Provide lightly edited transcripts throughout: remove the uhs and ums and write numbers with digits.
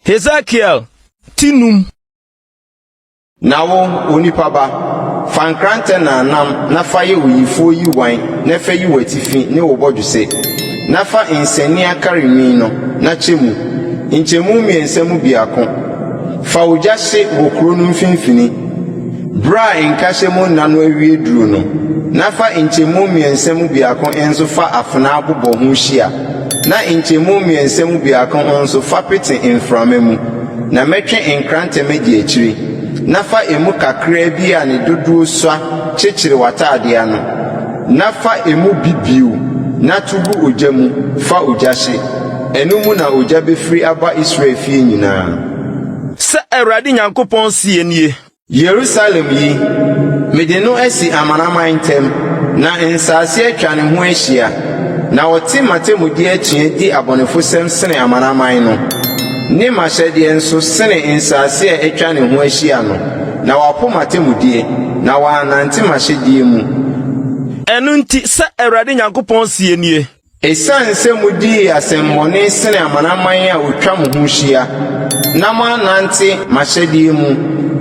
Hesekiel ti num. Na wo, onipa ba, fa nkrantɛ nnamnam na fa yɛ oyifoɔ yiwan na fa yi w'atifi ne wo bɔdwesɛ. Na fa nsania kari nwi no, na kyɛ mu, nkyɛmu mmiɛnsa mu biako. Fa ogya hye wɔ kuro no mfimfini, bere a nkahyɛ mu nna no awie duru no, na fa nkyɛmu mmiɛnsa mu biako nso fa afenaa bobɔ ho hyia, na nkyɛmu mmiɛnsa mu biako nso fa pete mframa mu, na mɛtwe nkrantɛ madi akyiri. Na fa emu kakraa bi a ne dodoɔ sua kyekyere w'atadeɛ ano, na fa emu bi bio na to gu ogya mu fa ogya hye. Ɛno mu na ogya bɛfiri aba Israel fie nyinaa. Sɛ Awurade Nyankopɔn seɛ nie. Yerusalem yi, mede no asi amanaman ntam, na nsase atwa ne ho ahyia, na ɔte m'atemmudeɛ atua di abɔnefosɛm sene amanaman no, ne m'ahyɛdeɛ nso sene nsase a atwa ne ho ahyia no, na wapo m'atemmudeɛ, na wannante m'ahyɛdeɛ mu. Ɛno nti, sɛ Awurade Nyankopɔn seɛ nie. Esiane sɛ mudii asɛmmɔne sene amanaman a wotwa mo ho hyia, na moannante m'ahyɛdeɛ mu,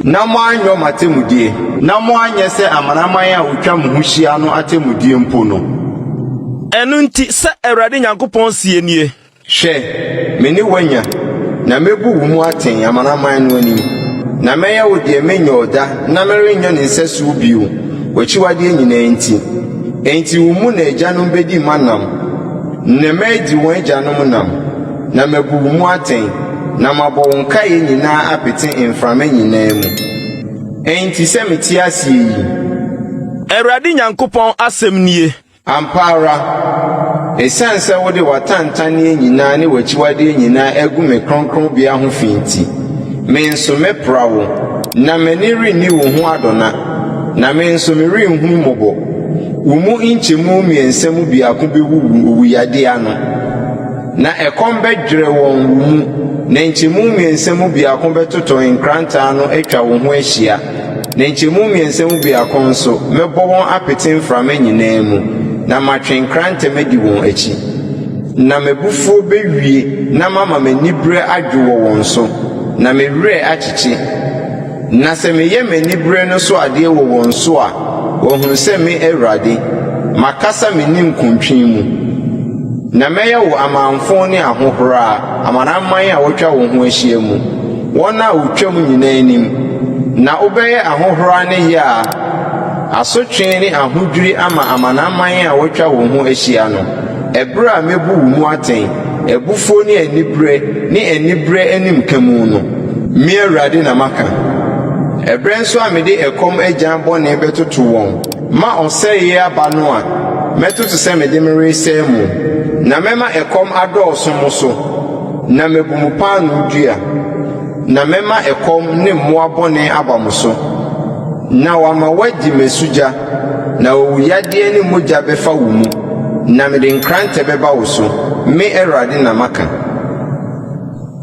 na moanyɔ m'atemmudeɛ, na moanyɛ sɛ amanaman a wotwa mo ho hyia no atemmudeɛ mpo no. Ɛno nti, sɛ Awurade Nyankopɔn seɛ nie. Hwɛ, me ne wo anya, na mebu wo mu atɛn amanaman no anim, na mɛyɛ wo deɛ menyɛɛ da na merenyɛ ne nsɛso bio, w'akyiwadeɛ nyinaa nti. Enti wo mu na agyanom bedi mma nam, na madi wɔn agyanom nam, na mabu wo mu atɛn, na mabɔ wo nkaeɛ nyinaa apete mframa nyinaa mu. Enti sɛ mete aseɛ yi. Awurade Nyankopɔn asɛm nie. Ampa ara, esiane sɛ wode w'atantanneɛ nyinaa ne w'akyiwadeɛ nyinaa agu me kronkronbea ho fi nti, me nso mɛpra wo, na m'ani renni wo ho adɔna, na me nso merenhunu mmɔbɔ. Wo mu nkyɛmu mmiɛnsa mu biako bewuwu owuyade ano, na ɛkɔm bɛdwerɛ wɔn wo mu, na nkyɛmu mmiɛnsa mu biako bɛtotɔ nkrantɛ ano atwa wo ho ahyia. Na nkyɛmu mmiɛnsa mu biako nso, mɛbɔ wɔn apete mframa nyinaa mu, na matwe nkrantɛ madi wɔn akyi. Na m'abufuo bewie na mama m'aniberɛ adwo wɔ wɔn so, na me werɛ akyekye. Na sɛ meyɛ m'aniberɛ no so adeɛ wɔ wɔn so a, wɔahunu sɛ me Awurade, makasa me ninkuntwe mu. Na mɛyɛ wo amamfõ ne ahohora amanaman a wɔatwa wo ho ahyia mu, wɔn a wotwam nyinaa anim. Na wobɛyɛ ahohora ne yea, asotwe ne ahodwiri ama amanaman a wɔatwa wo ho ahyia no, ɛberɛ a mebu wo mu atɛn, abufuo ne aniberɛ ne aniberɛ animka mu no. Me Awurade na maka. Ɛberɛ nso a mede ɛkɔm agyan bɔne bɛtoto wɔn ma ɔsɛeɛ aba no a, mɛtoto sɛ mede me resɛe mo, na mɛma ɛkɔm adɔɔso mo so, na mabu mo paanoo dua, na mɛma ɛkɔm ne mmoa bɔne aba mo so, na wɔama woadi mmasugya, na owuyadeɛ ne mogya bɛfa wo mu, na mede nkrantɛ bɛba wo so. Me Awurade na maka.